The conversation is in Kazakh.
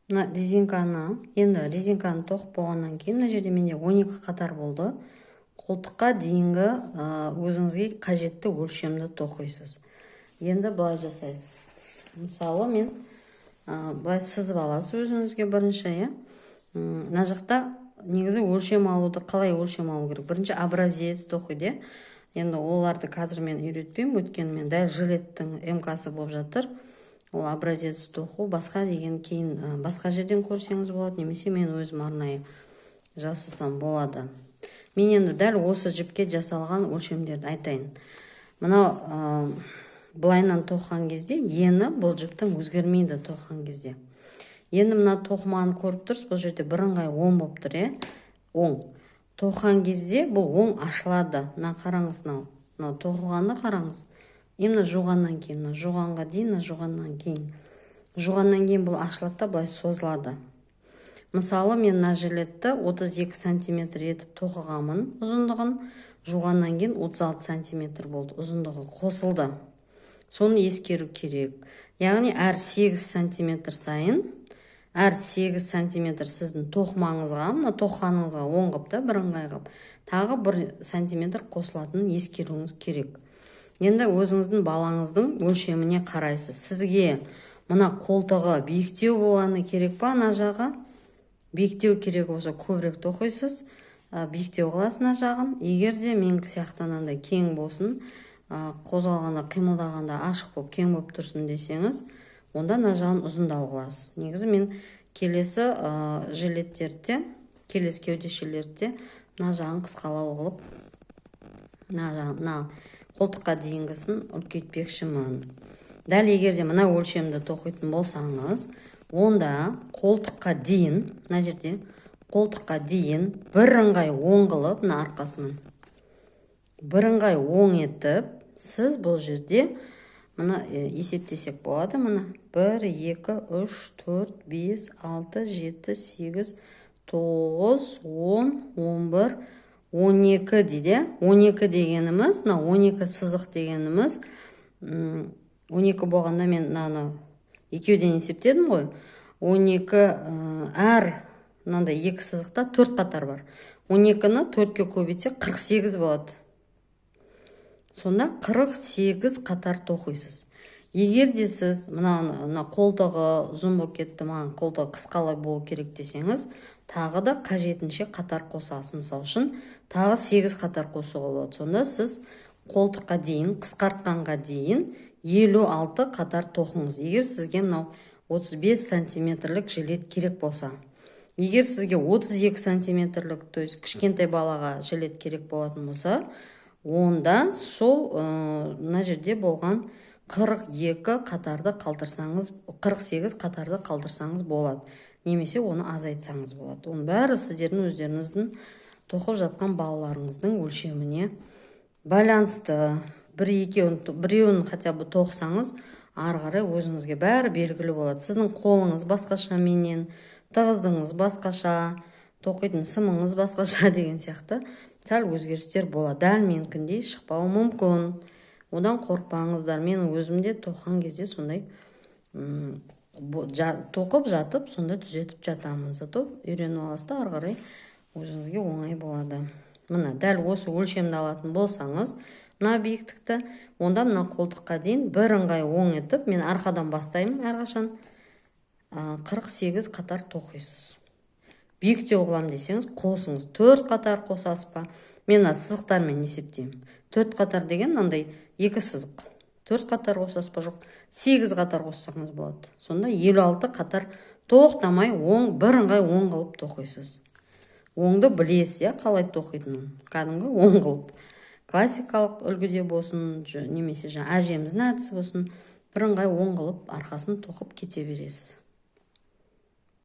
Мына резинканы, енді резинканы тоқып болғаннан кейін, мына жерде менде 12 қатар болды. Қолтыққа дейінгі өзіңізге қажетті өлшемді тоқисыз. Енді былай жасайсыз. Мысалы, мен былай сызып аласыз өзіңізге бірінші, иә. Мына жақта негізі өлшем алуды, қалай өлшем алу керек? Бірінші образец тоқиды, иә. Енді оларды қазір мен үйретпеймін, өйткені мен дәл жилеттің МК-сы болып жатыр. Ол образец тоқу басқа деген, кейін басқа жерден көрсеңіз болады немесе мен өзім арнайы жасасам болады. Мен енді дәл осы жіпке жасалған өлшемдерді айтайын. Мынау былайынан тоқыған кезде ені бұл жіптің өзгермейді тоқыған кезде. Енді мына тоқыманы көріп тұрсыз, бұл жерде бірыңғай оң болып тұр, иә. Оң тоқыған кезде бұл оң ашылады. Мына қараңыз, мынау тоқылғанды қараңыз. Именно жуғаннан кейін, мына жуғанға дейін, мына жуғаннан кейін, жуғаннан кейін бұл ашылады да, былай созылады. Мысалы, мен мына жилетті 32 сантиметр етіп тоқығанмын ұзындығын. Жуғаннан кейін 36 сантиметр болды, ұзындығы қосылды. Соны ескеру керек. Яғни әр 8 сантиметр сайын, әр 8 сантиметр сіздің тоқымаңызға, мына тоқығаныңызға оң қылып та, бірыңғай қылып тағы 1 сантиметр қосылатынын ескеруіңіз керек. Енді өзіңіздің балаңыздың өлшеміне қарайсыз. Сізге мына қолтығы биіктеу болғаны керек па? Ана жағы биіктеу керек болса, көбірек тоқисыз, биіктеу қыласыз мына жағын. Егер де менікі сияқты мынандай кең болсын, қозғалғанда, қимылдағанда ашық болып, кең болып тұрсын десеңіз, онда мына жағын ұзындау қыласыз. Негізі мен келесі жилеттерде, келесі кеудешелерде мына жағын қысқалау қылып, мына жағын, мына қолтыққа дейінгісін үлкейтпекшімін. Дәл егер де мына өлшемді тоқитын болсаңыз, онда қолтыққа дейін, мына жерде қолтыққа дейін бірыңғай оң қылып, мына арқасымен бірыңғай оң етіп, сіз бұл жерде мына есептесек болады. Мына бір, екі, үш, төрт, бес, алты, жеті, сегіз, тоғыз, 10, 11, 12 дейді. 12 дегеніміз, мына 12 сызық дегеніміз, 12 болғанда, мен мынаны екеуден есептедім ғой. 12, әр мынандай екі сызықта төрт қатар бар. 12-ні төртке көбейтсек, 48 болады. Сонда 48 қатар тоқисыз. Егер де сіз мына қолтығы ұзын болып кетті, маған қолтығы қысқалай болу керек десеңіз, тағы да қажетінше қатар қосасыз. Мысалы үшін, тағы 8 қатар қосуға болады. Сонда сіз қолтыққа дейін қысқартқанға дейін 56 қатар тоқыңыз, егер сізге мынау 35 сантиметрлік жилет керек болса. Егер сізге 32 сантиметрлік, то есть кішкентай балаға жилет керек болатын болса, онда сол мына жерде болған 42 қатарды қалдырсаңыз, 48 қатарды қалдырсаңыз болады немесе оны азайтсаңыз болады. Оның бәрі сіздердің өздеріңіздің тоқып жатқан балаларыңыздың өлшеміне байланысты. Бір екеуін, біреуін хотя бы тоқысаңыз, ары қарай өзіңізге бәрі белгілі болады. Сіздің қолыңыз басқаша менен, тығыздығыңыз басқаша, тоқитын сымыңыз басқаша деген сияқты сәл өзгерістер болады. Дәл менікіндей шықпауы мүмкін, одан қорықпаңыздар. Мен өзім де тоқыған кезде сондай тоқып жатып, сонда түзетіп жатамын. Зато үйреніп аласыз да, ары қарай өзіңізге оңай болады. Мына дәл осы өлшемді алатын болсаңыз, мына биіктікті, онда мына қолтыққа дейін бірыңғай оң етіп, мен арқадан бастаймын әрқашан, 48 қатар тоқисыз. Биіктеу қыламын десеңіз, қосыңыз, төрт қатар қосасыз ба? Мен мына сызықтармен есептеймін. Төрт қатар деген мынандай екі сызық. Төрт қатар қосасыз ба? Жоқ, сегіз қатар қоссаңыз болады. Сонда 56 қатар тоқтамай оң, бірыңғай оң қылып тоқисыз. Оңды білесіз, иә, қалай тоқитынын? Кәдімгі оң қылып, классикалық үлгіде болсын немесе жаңа әжеміздің әдісі болсын, бірыңғай оң қылып арқасын тоқып кете бересіз.